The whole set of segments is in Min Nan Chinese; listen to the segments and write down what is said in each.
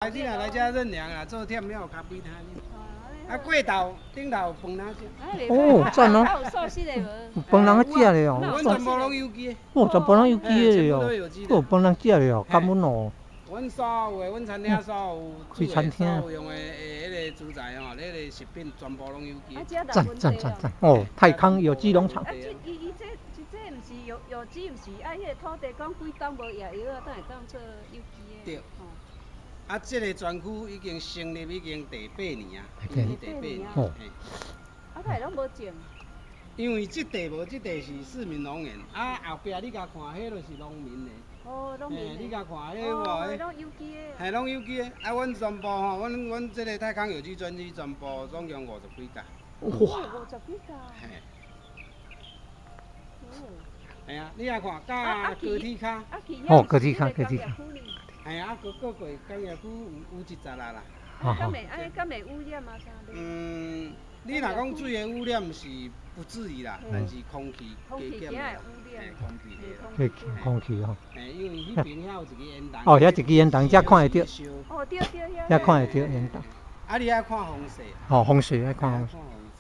你若來遮認糧啦，做忝了較肥攤。啊，過頭頂頭飯通食。哦，讚哦！有素食的無？飯人食的哦。阮全部攏有機的。哦，全部攏有機的哦。哦，飯人食的哦，感恩哦。阮所有的，阮餐廳所有開餐廳。所有用的的彼個食材吼，彼個食品全部攏有機。讚讚讚讚！哦，泰康有機農場。啊，這伊伊這這這毋是有機，毋是愛彼個土地講幾冬無藥藥啊，才會當做有機的。對。啊，這個專區已經成立已經第八年啊，已經第八年。哦。啊，敢會攏無種？因為這塊無，這塊是市民農園，啊後壁你共看，彼就是農民的。哦，農民。你共看，彼無？攏有機的。嘿，攏有機的。啊，阮全部吼，阮這個泰康有機專區全部總共50幾甲。哇！50幾甲。嘿。系啊，你來看，佮高鐵跤。哦，高鐵跤，高鐵跤。系啊，閣過過工業區有一層啦。敢會按呢敢會污染啊啥？嗯，你若講水的污染是不至於啦，但是空氣加減啦，嘿，空氣的。空氣吼。嘿，因為彼邊遐有一支煙囱。哦，遐一支煙囱，才看會著。哦，對對，遐。才看會著煙囱。啊，你愛看風勢。哦，風勢愛看風勢。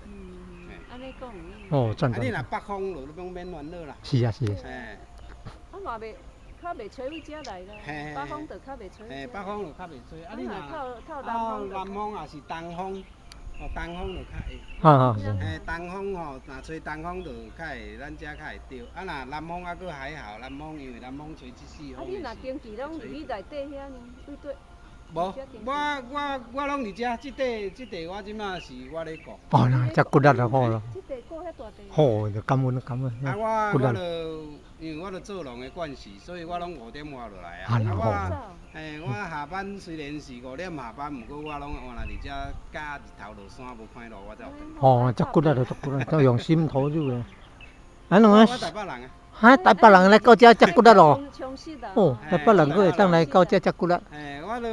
嗯，按呢講。哦，讚讚。啊，你若北風就攏免煩惱啦。是啊，是啊。嘿。啊嘛袂。較袂吹阮遮來啦，北風就較袂吹。嘿，北風就較袂吹。啊，你若透南風抑是東風，哦，東風就較會。啊啊是。嘿，東風吼，若吹東風就較會，咱遮較會著。啊，若南風猶閣還好，南風因為南風吹這四風。啊，你若登記攏佇你內底遐呢？對對。無，我攏佇遮，這塊這塊我這馬是我咧顧。哦，那遮骨力就好咯。這塊顧遐大塊。好，就感恩感恩。啊，我就因為我著做農的關係，所以我攏5點外就來啊。啊，我，嘿，我下班雖然是5點下班，毋過我攏換來佇遮，佮日頭落山無歹路，我才有。哦，遮骨力就足骨力，都用心投入的。啊，兩個。我台北人啊。哈，台北人來到遮遮骨力咯。哦，台北人閣會當來到遮遮骨力。嘿，我著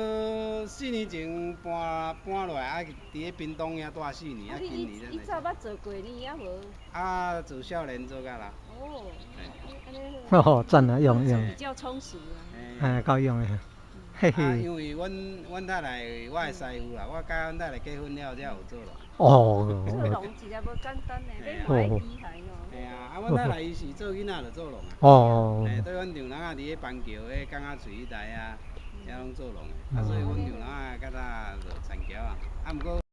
4年前搬落來，啊，佇咧屏東遐蹛4年，啊，今年。伊早捌做過呢，猶無？啊，做少年做甲啦。哦，按呢好。哦，讚啊，用用。比較充實啊。嘿，夠用的。嘿嘿。啊，因為阮太太，我的師傅啦，我佮阮太太結婚了才有做農。哦。做農一個無簡單的，欲買機械哦。嘿啊，啊，阮太太伊是做囡仔就做農啊。哦。嘿，對阮丈人仔佇咧板橋彼港仔喙彼帶啊，遮攏做農的，啊，所以阮丈人仔較早就田僑仔，啊，毋過。